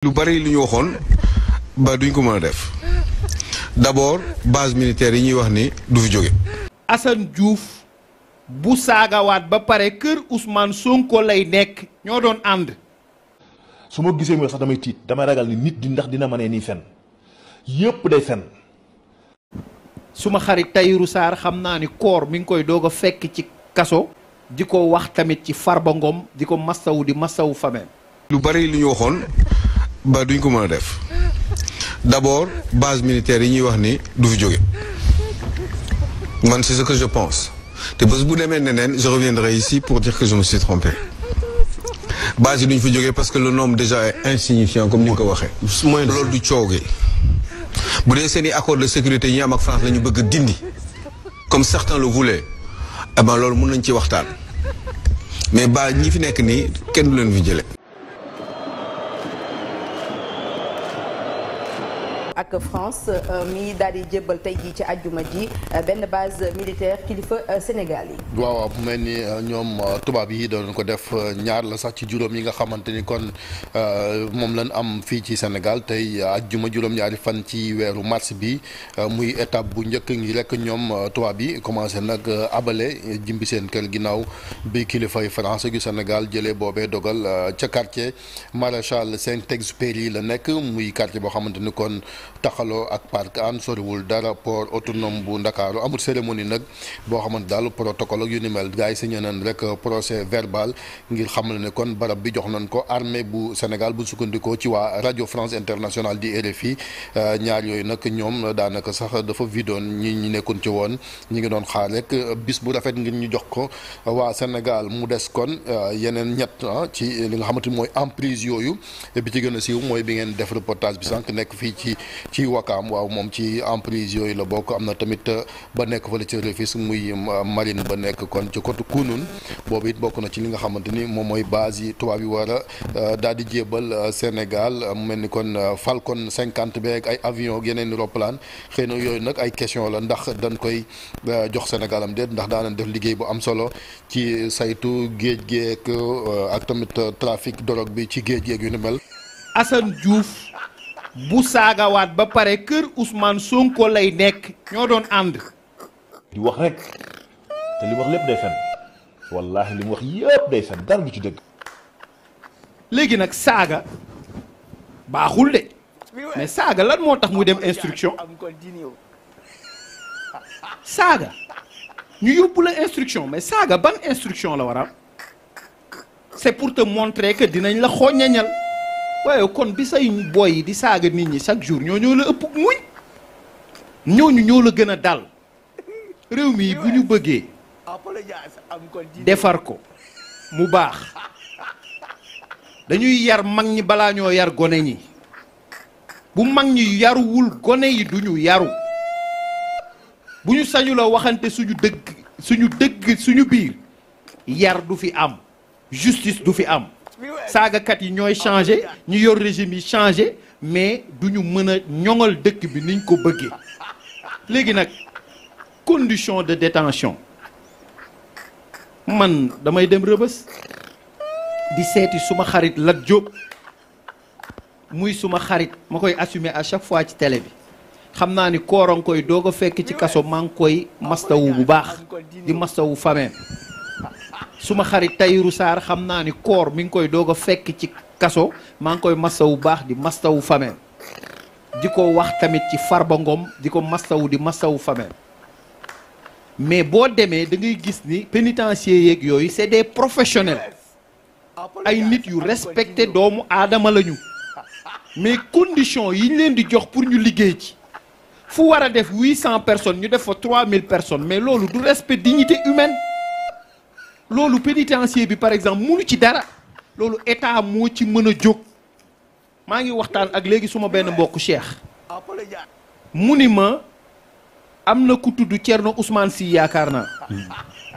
lu bari lu ñu waxoon ba duñ ko mën a def d'abord base militaire yi ñuy wax ni du fi jóge. Assane Diouf bu saagawaat ba pare kër Ousmane Sonko lay nekk ñoo doon ànd. su ma gisee mooy sax damay tiit damay ragal ni nit di ndax dina mënee nii fen yëpp day fen. suma xarit Tahirou Sarr xam naa ni koor mi ngi koy doog a fekk ci kaso di ko wax tamit ci Farba Ngom di ko massawu di massawu famille. lu bari lu ñu waxoon ba duñ ko mën a def d'abord base militaire yi ñuy wax ni du fi jóge man c'est ce que je pense te bés bu demee neneen je reviendrai ici pour dire que je me suis trompé base yi duñ fi jóge parce que le nombre déjà est insignifiant comme ni nga ko waxee. loolu du coow gi bu dee seen i accord de sécurité yi ñu am ak France la ñu bëgg dindi comme certains le voulaient eh ben loolu mën nañ ci waxtaan mais ba ñi fi nekk nii kenn du leen fi jële. ak France mi daal di jébbal tey jii ci àjjuma ji benn base militaire kilifa Sénégal yi. waaw bu mel ni ñoom tubaab yi doon ko def ñaar la sax ci juróom yi nga xamante ni kon moom lañ am fii ci Sénégal tey àjjuma juróom-ñaari fan ci weeru mars bi muy étape bu njëkk ngi rek ñoom tubaab yi commencé nag abale jimbi seen kër ginnaaw bi kilifay France gu Sénégal jëlee boobee dogal ca quartier Maréchal Saint-Exupéry la nekk muy quartier boo xamante ni kon. taxaloo ak parc an soriwul dara port autonome bu Ndakaaru amul cérémonie nag boo xamante daal protocole ak yu ni mel gars yi signé nañ rek procès verbal ngir xamal ne kon barab bi jox nañ ko armée bu Sénégal bu sukkandikoo ci waa radio France internationale di RFI ñaar yooyu nag ñoom daanaka sax dafa vidoon ñi nekkoon ci woon ñi ngi doon xaar rek bis bu rafet ngir ñu jox ko waa Sénégal mu des kon yeneen ñett ci li nga xamante ni mooy emprise yooyu bi ci gën a siiw mooy bi ngeen def reportage bi sànq nekk fii ci Wakaam waaw moom ci emprise yooyu la bokk am na tamit ba nekk fële ci Rufisque muy marine ba nekk kon ci côté Kounoune boobu it bokk na ci li nga xamante ni moom mooy base yi tubaab yi war a daal di jébal Sénégal mu mel ni kon Falcon 50 beeg ay avion ak yeneen i roppalaan xëy na yooyu nag ay question la ndax dañ koy jox Sénégal am déet ndax daanañ def liggéey bu am solo ci saytu géej geek ak tamit trafic drogue bi ci géej geek yu ni mel. Assane Diouf bu saagawaat ba pare kër Ousmane Sonko lay nekk ñoo doon ànd. di wax rek te li wax lépp day fen wallaahi li mu wax yëpp day fen dara du ci dëgg. léegi nag saaga baaxul de mais saaga lan moo tax muy dem instruction saaga ñu yóbbu la instruction mais saaga ban instruction la war a am c'est pour te montrer que dinañ la xooñañal. waaye kon bi say boy yi di saaga nit ñi chaque jour ñoo la ëpp muñ ñooñu ñoo la gën a dal réew mi bu ñu bëggee defar ko mu baax dañuy yar mag ñi balaa ñoo yar gone ñi bu mag ñi yaruwul gone yi duñu yaru bu ñu sañu la waxante suñu dëgg suñu biir yar du fi am justice du fi am saagakat yi ñooy changé ñu yor régime yi changé mais duñu mën a ñoŋal dëkk bi niñ ko bëggee léegi nag condition de détention man damay dem Rëbës di seeti suma xarit Lat Diop muy suma xarit ma koy assumer à chaque fois ci télé bi xam naa ni kooroon koy doog a fekk ci kaso maa ngi koy mastawu bu baax di mastawu famille suma xarit Tahirou Sarr xam naa ni koor mi ngi koy doog a fekk ci kaso maa ngi koy mastawu baax di mastawu famille di ko wax tamit ci Farba Ngom di ko mastawu di mastawu famille mais boo demee da ngay gis ni pénitenciers yeeg yooyu c'est des professionnels ay nit yu respecté doomu aadama lañu mais conditions yi ñu leen di jox pour ñu liggéey ci fu war a def 800 personnes ñu def fa 3000 personnes mais loolu du respect dignité humaine. loolu pénitencier bi par exemple munu ci dara loolu état moo ci mën a jóg maa ngi waxtaan ak léegi suma benn mbokk Cheikh mu ni ma am na ku tudd Thierno Ousmane Sy yaakaar naa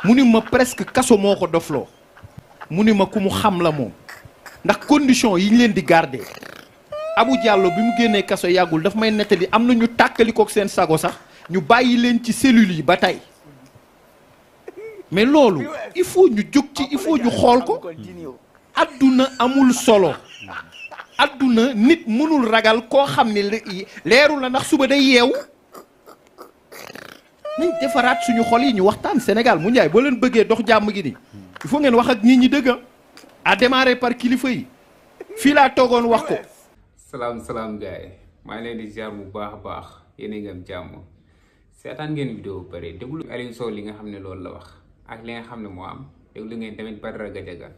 mu ni ma presque kaso moo ko dofloo mu ni ma ku mu xam la moom ndax condition yi ñu leen di garder Abou Diallo bi mu génnee kaso yàggul daf may nettali am na ñu tàkkalikook seen sago sax ñu bàyyi leen ci cellules yi ba tey mais loolu il faut ñu jóg ci il faut ñu xool ko adduna amul solo adduna nit mënul ragal koo xam ne leeru la ndax suba day yeewu. nañ defaraat suñu xol yi ñu waxtaan Sénégal mu njaay boo leen bëggee dox jàmm gi ni il faut ngeen wax ak nit ñi dëgg à démarrer par kilifa yi fii laa toogoon wax ko. salaam gars yi maa ngi leen di ziar bu baax a baax yéen a ngi am jàmm seetaan ngeen vidéo bu bëri déglu Aliou Sow li nga xam ne loolu la wax ak li nga xam ne moo am déglu ngeen tamit Badara Gadiaga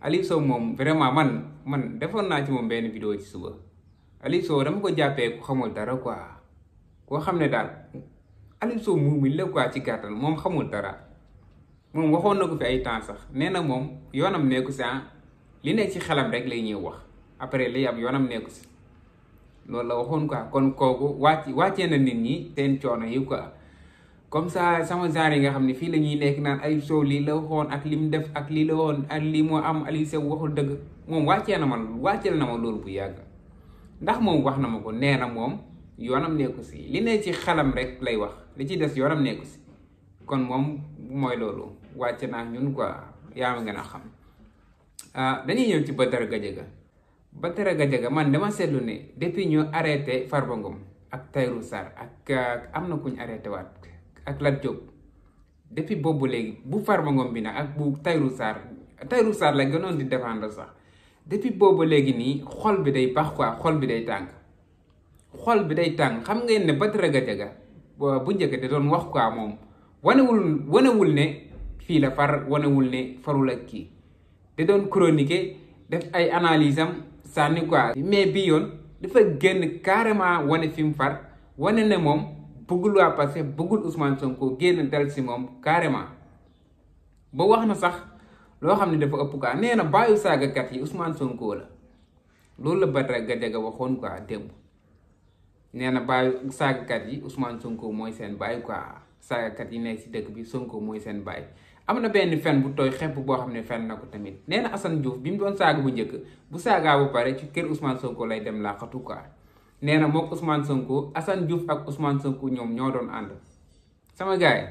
Aliou Sow moom vraiment man defoon naa ci moom benn vidéo ci suba Aliou Sow dama ko jàppee ku xamul dara quoi koo xam ne daal Aliou Sow mu la quoi ci gàttal moom xamul dara moom waxoon na ko fi ay temps sax nee na moom yoonam nekku si li nekk ci xelam rek lay ñëw wax après li am yoonam nekku si loolu la waxoon quoi kon kooku wàccee na nit ñi seen coono yi quoi comme ça sama genre yi nga xam ne fii la ñuy nekk naan Aliou Sow lii la waxoon ak li mu def ak lii la waxoon ak lii moo am Aliou Sow waxul dëgg moom wàcceel na ma loolu bu yàgg ndax moom wax na ma ko nee na moom yoonam nekku si li ne ci xelam rek lay wax li ci des yoonam nekku si kon moom mooy loolu wàcce naa ñun quoi yaa ma gën a xam dañuy ñëw ci Badara Gadiaga man dama seetlu ne depuis ñu arrêté Farba Ngom ak Tahirou Sarr ak am na kuñ arrêté waat ak Lat Diop depuis boobu léegi bu Farba Ngom bi nag ak bu Tahirou Sarr la gënoon di défendre sax depuis boobu léegi nii xol bi day baax quoi xol bi day tàng xam ngeen ne Badara Gadiaga bu njëkk da doon wax quoi moom wanewul ne fii la far wanewul ne farul ak kii da doon chroniquer def ay analyse am sànni quoi mais bi yoon dafa génn carrément wane fi mu far wane ne moom bëggul waa Pastef bëggul Ousmane Sonko génn dal si moom carrément ba wax na sax loo xam ne dafa ëpp quoi nee na bàyyi saagakat yi Ousmane Sonko la loolu la Badara Gadiaga waxoon quoi démb nee na bàyyi saagakat yi Ousmane Sonko mooy seen bàyyi quoi saagakat yi nekk si dëkk bi Sonko mooy seen bàyyi am na benn fen bu tooy xepp boo xam ne fen na ko tamit nee na Assane Diouf bi mu doon saaga bu njëkk bu saagaa bu pare ci kër Ousmane Sonko lay dem laaxatu quoi nee na mook Ousmane Sonko Assane Diouf ak Ousmane Sonko ñoom ñoo doon ànd sama gars yi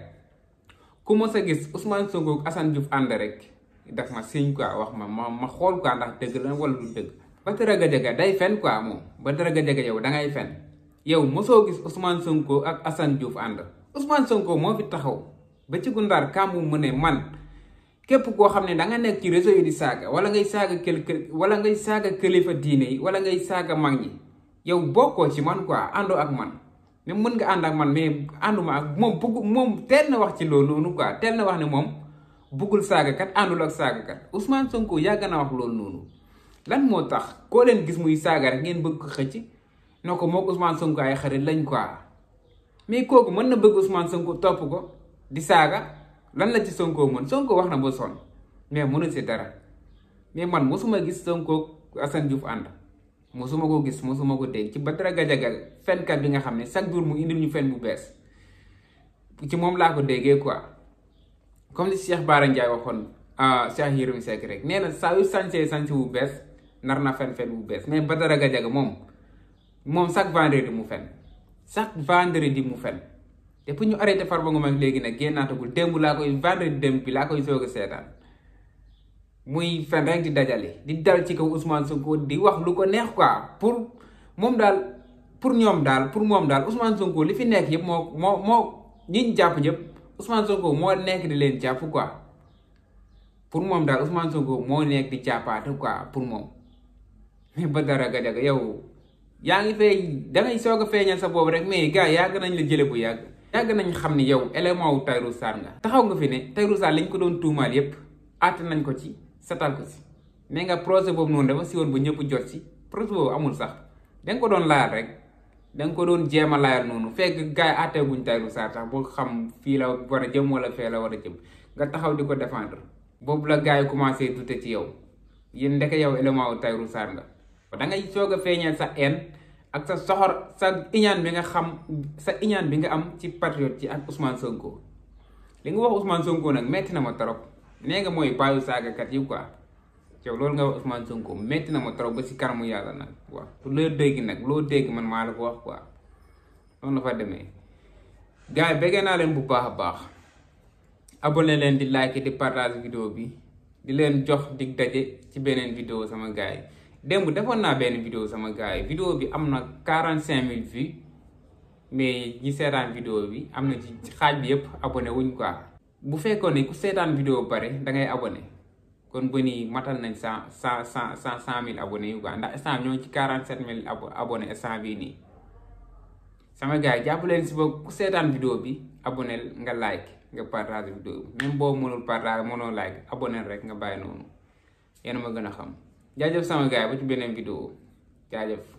ku mos a gis Ousmane Sonko ak Assane Diouf ànd rek daf ma signe quoi wax ma xool quoi ndax dëgg la wala du dëgg. Badara Gadiaga day fen quoi moom Badara Gadiaga yow da ngay fen yow mosoo gis Ousmane Sonko ak Assane Diouf ànd Ousmane Sonko moo fi taxaw ba ci gundaar kàmbu mu ne man képp koo xam ne da nga nekk ci réseau yi di saaga wala ngay saaga kilifa diine yi wala ngay saaga mag ñi yow bokkoo ci man quoi àndoo ak man ne mën nga ànd ak man mais ànduma ak moom teel na wax ci loolu noonu quoi teel na wax ne moom bëggul saagakat àndul ak saagakat Ousmane Sonko yàgg na wax loolu noonu lan moo tax koo leen gis muy saaga rek ngeen bëgg ko xëcc noo ko mook Ousmane Sonko ay xarit lañ quoi mais kooku mën na bëgg Ousmane Sonko topp ko di saaga lan la ci Sonko mën Sonko wax na ba sonn mais mënu si dara mais man mosuma gis Sonko Assane Diouf ànd mosuma ko gis mosuma ko dégg ci Badara Gadiaga fenkat bi nga xam ne chaque jour mu indil ñu fen bu bees ci moom laa ko déggee quoi comme li Cheikh Bara Ndiaye waxoon Cheikh Yérim Seck rek nee na saa yu sañsee sañse bu bees nar na fen bu bees mais Badara Gadiaga moom chaque vendredi mu fen te pour ñu arrêté Farba Ngom ak léegi nag génnaatagul démb laa koy vendredi démb bi laa koy soog a seetaan muy fen rek di dajale di dal ci kaw Ousmane Sonko di wax lu ko neex quoi pour moom daal Ousmane Sonko li fi nekk yëpp moo ñi ñu jàpp ñëpp Ousmane Sonko moo nekk di leen jàpp quoi pour moom daal Ousmane Sonko moo nekk di jàppaate quoi pour moom mais Badara Gadiaga yow yaa ngi fay dangay soog a feeñal sa boobu rek mais gars yàgg nañ la jële bu yàgg nañ xam ni yow élément wu Tahirou Sarr nga taxaw nga fi ne Tahirou Sarr lañ ko doon tuumaal yépp àtte nañ ko ci setal ko si mais nga projet boobu noonu dafa si woon ba ñëpp jot si projet boobu amul sax danga ko doon laayal rek danga ko doon jéem a laayal noonu fekk gars yi àttee guñ Tahirou Sarr sax boo xam fii la war a jëm wala fee la war a jëm nga taxaw di ko défendre boobu la gars yi commencé douter ci yow yéen ndeke yow élément wu Tahirou Sarr nga dangay soog a feeñal sa haine ak sa soxor sa iñaan bi nga am ci patriote ci ak Ousmane Sonko li nga wax Ousmane Sonko nag metti na ma trop nee nga mooy bàyyi saagakat yi quoi yow loolu nga wax Ousmane Sonko metti na ma trop ba si kanamu yàlla nag waaw loo dégg nag loo dégg man maa la ko wax quoi noonu la fa demee gars yi bëggee naa leen bu baax a baax abonné leen di like di partage vidéo bi di leen jox dig daje ci beneen vidéo sama gars yi démb defoon naa benn vidéo sama gars yi vidéo bi am na 45000 vues mais ñi seetaan vidéo bi am na ci xaaj bi yëpp abonné wuñ quoi. bu fekkoon ne ku seetaan vidéo ba pare da ngay abonné kon ba nii matal nañ 100 000 abonnés yu quoi ndax instant ñoo ci 47000 abonnés instant bii nii. sama gars yi jàpp leen si ba ku seetaan vidéo bi abonné nga like nga partage vidéo bi même boo mënul partage mënoo like abonné rek nga bàyyi noonu yéen a ma gën a xam jaajëf sama gars yi ba ci beneen vidéo jaajëf.